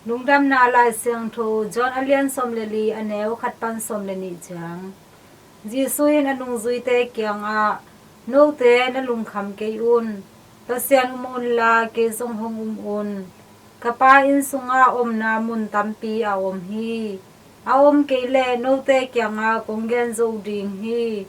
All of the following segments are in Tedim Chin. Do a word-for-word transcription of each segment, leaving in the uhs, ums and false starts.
Lungdamna Lai Siangtho John a lian sawm le li, a neu khat pan sawm le nih ciang. Jesu in a nungzuite kiangah, "Note na lungkham kei un. Pasian um unla kei zong hong um un. Ka Pa inn sungah omna mun tampi a om hi. A om kei leh note kiangah kong gen zo ding hi.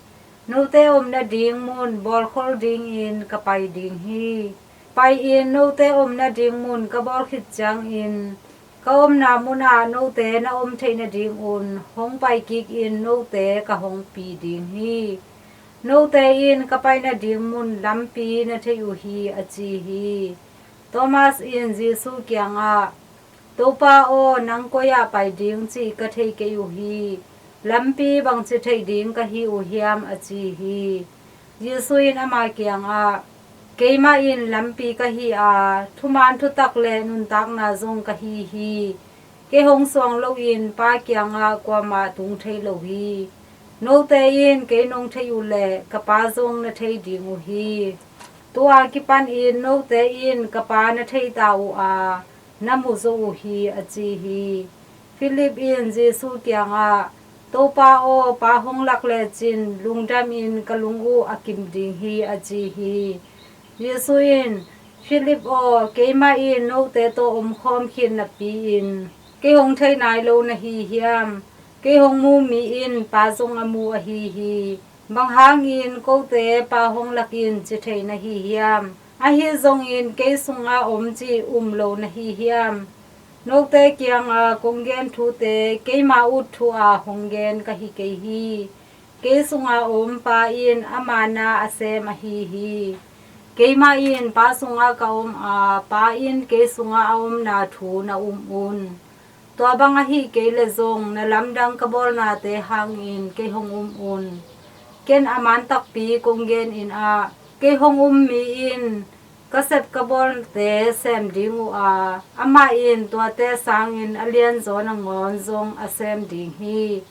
Note omna ding mun bawlkhol dingin ka pai ding hi. Pai-in note omna ding mun ka bawl khit ciangin ka omna munah note na om theih nadingun hong pai kikin note ka hong pi ding hi. Note in ka pai nading mun lampi na thei uh hi," a ci hi. Thomas in Jesu kiangah, "Topa aw, nang koi-ah pai ding cih ka thei kei uh hi. Lampi bangci theih ding ka hi uh hiam?" a ci hi. Jesu in ama kiangah, "Keimah in lampi ka hi a, thuman thutak le nuntakna zong ka hi hi. Kei hong suang loin Pa kiangah kuamah tung thei lo hi. Note in kei nong theih uh leh ka Pa zong na thei ding uh hi. Tua kipanin note in ka Pa na thei ta uh a, na mu zo uh hi," a ci hi. Philip in Jesu kiangah, "Topa aw, Pa hong lak lecin lungdamin ka lung uh a kim ding hi," a ci hi. Jesu in, "Philip aw, keimah in note tawh omkhawm khit napi-in kei hong thei nai lo na hi hiam? Kei hong mu mi in Pa zong a mu ahi hi. Bang hangin kote Pa hong lakin ci thei na hi hiam? Ahi zongin kei sungah om cih um lo na hi hiam? Note kianga kong gen thute keima ut thu-a hong gen ka hi kei hi. Kei sunga om Pa in ama na a sem ahi hi. Keimah in Pa sungah ka om a, Pa in kei sungah a omna thu na um un. Tua bang ahi kei leh zong na lamdang ka bawlnate hangin kei hong um un. Ken a man takpi kong genin ah, kei hong um mi in ka sep ka bawlte sem ding uh a, amah in tuate sangin a lianzaw nangawn zong a sem ding hi.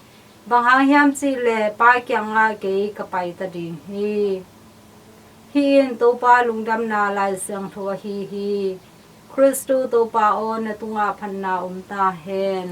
Bang hang hiam cih leh Pa kiangah kei ka paita ding hi." Hih in Topa Lungdamna Lai Siangtho ahi hi. Khristu Topa aw, na tungah phatna om ta hen.